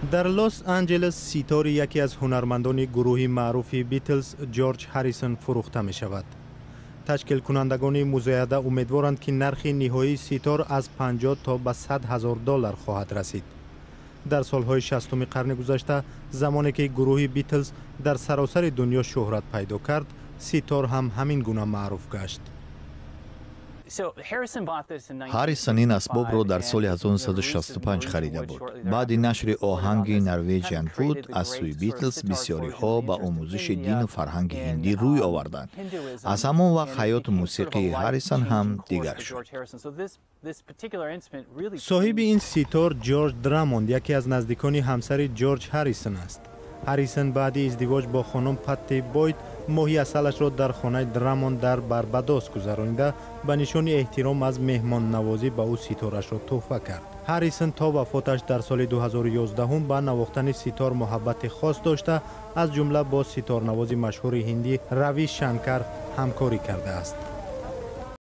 Дар Лос Анҷелес ситори яке аз ҳунармандони гурӯҳи маъруфи Битлз, Ҷорҷ Ҳаррисон, фурӯхта мешавад. Ташкилкунандагони музояда умедворанд, ки нархи ниҳоии ситор аз 50 то ба 100 ҳазор доллар хоҳад расид. Дар солҳои 60-уми қарни гузашта, замоне ки гурӯҳи Битлз дар саросари дунё шӯҳрат пайдо кард, ситор ҳам ҳамин гуна маъруф гашт. Ҳаррисон ин асбобро дар соли 1965 харида буд. Баъди нашри оҳанги Norwegian Wood аз сӯи Битлз бисёриҳо ба омӯзиши дину фарҳанги ҳиндӣ рӯй оварданд. Аз ҳамон вақт ҳаёту мусиқии Ҳаррисон ҳам дигар шуд. Соҳиби ин ситор Ҷорҷ Драмонд, яке аз наздикони ҳамсари Ҷорҷ Ҳаррисон аст. Ҳаррисон баъди издивоҷ бо хонум Патти Бойд моҳи асалашро дар хонаи Драмонд дар Барбадос гузаронида, ба нишони эҳтиром аз меҳмоннавозӣ ба ӯ ситорашро тӯҳфа кард. Ҳаррисон то вафоташ дар соли 2011 ба навохтани ситор муҳаббати хос дошта, аз ҷумла бо ситорнавози машҳури ҳиндӣ Рави Шанкар ҳамкорӣ кардааст.